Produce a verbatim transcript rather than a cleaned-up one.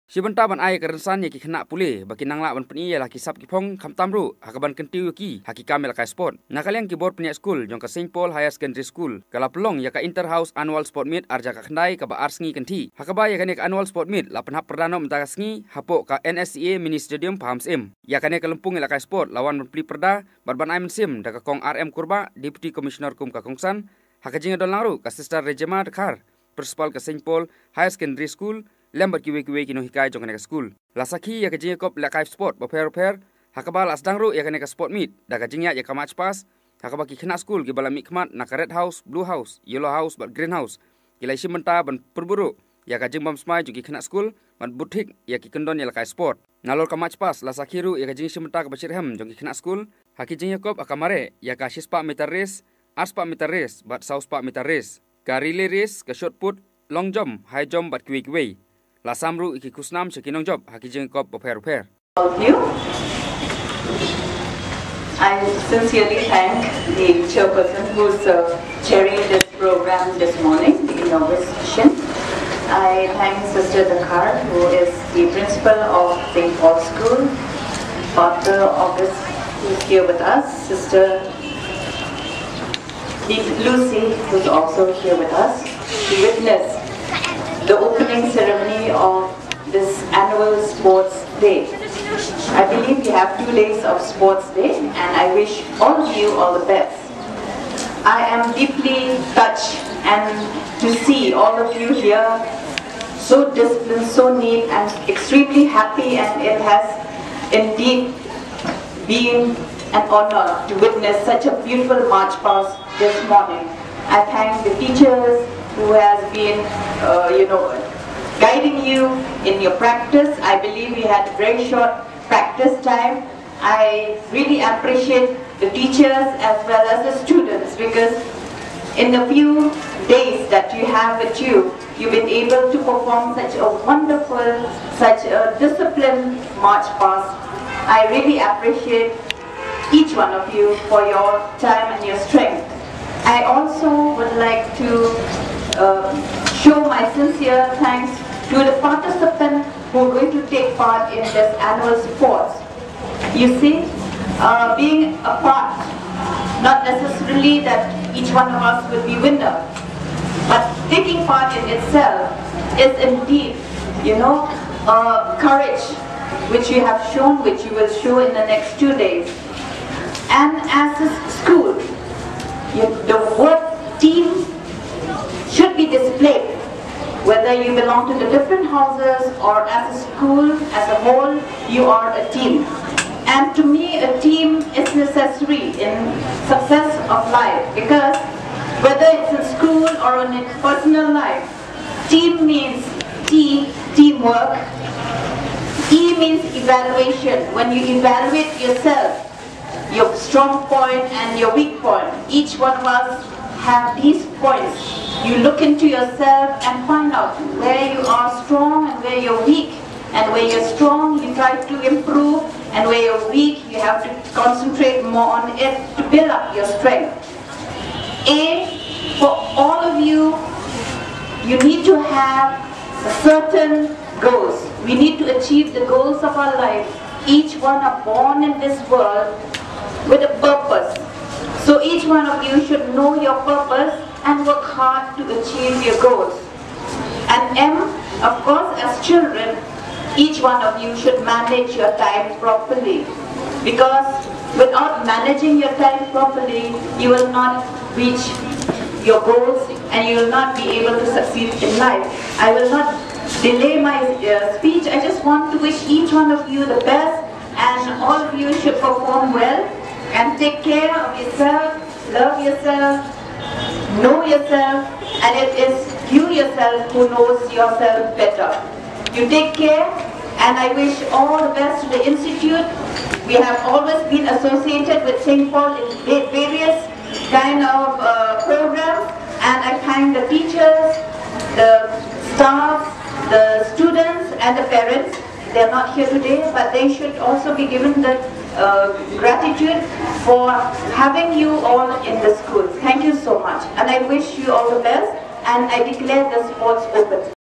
Shibynta ban ai ka rynsan ïa ki khynnah pule ba kin nang lah ban pyni ïa la ki sap ki phong, khamtam ruh ha kaban kyntiew ïa ki ha ki kam ïalehkai sport. Na ka liang ki bor pynïaid skul jong ka Saint Paul Higher Secondary School ka la pynlong ïa ka Inter House Annual Sport Meet ar hajar khyndai kaba ar sngi kynthih, ha kaba ïa kane ka Annual Sport Meet la pynhap pyrda noh mynta ka sngi hapoh ka N S C A Mini Stadium Pahamsyiem. Ïa kane ka lympung ïalehkai sport la wan ban plie pyrda bad ban ai mynsiem da ka Kong R M Kurbah, Deputy Commissioner kum ka kongsan, ha ka jingïadon lang ruh ka Sister Rejema Dkhar, Principal ka Saint Paul Higher Secondary School, lem bad kiwei kiwei ki nonghikai jong kane ka skul. La sakhi ïa ka jingïakop lehkai sport bapher bapher, ha kaba la sdang ruh ïa kane ka sport meet da ka jingïaid ïa ka march past, ha kaba ki khynnah skul kiba la mihkhmat na ka Red House, Blue House, Yellow House bad Green House ki la shim bynta ban pynbud ruh ïa ka jingbam smai jong ki khynnah skul bad bud thik ïa ki kyndon ïalehkai sport. Nalor ka march past la sakhi ruh ïa ka jingshim bynta kaba shitrhem jong ki khynnah skul ha ki jingïakop ha ka mareh ïa ka shispah meter race, arspah meter race bad sawspah meter race, ka relay race, ka shot put, long jump, high jump bad kiwei kiwei. La sam ruh ïa ki khusnam sha ki nongjop ha ki jingïakop bapher bapher. All of you. I sincerely thank the chairperson who's uh, chairing this program this morning, the inauguration. I thank Sister Dkhar, who is the principal of Saint Paul School, Doctor August, who's here with us, Sister Lucy, who's also here with us, to witness the opening ceremony of this annual sports day. I believe we have two days of sports day, and I wish all of you all the best. I am deeply touched and to see all of you here, so disciplined, so neat, and extremely happy, and it has indeed been an honor to witness such a beautiful march past this morning. I thank the teachers who has been, uh, you know, guiding you in your practice. I believe we had very short practice time. I really appreciate the teachers as well as the students, because in the few days that you have with you, you've been able to perform such a wonderful, such a disciplined march past. I really appreciate each one of you for your time and your strength. I also would like to uh, show my sincere thanks to the participants who are going to take part in this annual sports. You see, uh, being a part, not necessarily that each one of us will be winner, but taking part in itself is indeed, you know, uh, courage which you have shown, which you will show in the next two days. And as a school, you, the word team should be displayed. Whether you belong to the different houses or as a school as a whole, you are a team. And to me, a team is necessary in success of life, because whether it's in school or in personal life, team means T, teamwork. E means evaluation. When you evaluate yourself, your strong point and your weak point. Each one of us have these points. You look into yourself and find out where you are strong and where you're weak. And where you're strong, you try to improve. And where you're weak, you have to concentrate more on it to build up your strength. A, for all of you, you need to have certain goals. We need to achieve the goals of our life. Each one are born in this world with a purpose. So each one of you should know your purpose and work hard to achieve your goals. And M, of course, as children, each one of you should manage your time properly. Because without managing your time properly, you will not reach your goals and you will not be able to succeed in life. I will not delay my uh, speech. I just want to wish each one of you the best, and all of you should perform well and take care of yourself, love yourself, know yourself, and it is you yourself who knows yourself better. You take care, and I wish all the best to the institute. We have always been associated with Saint Paul in various kind of uh, programs, and I thank the teachers, the staffs, the students, and the parents. They're not here today, but they should also be given the uh, gratitude for having you all in the school. Thank you so much, and I wish you all the best, and I declare the sports open.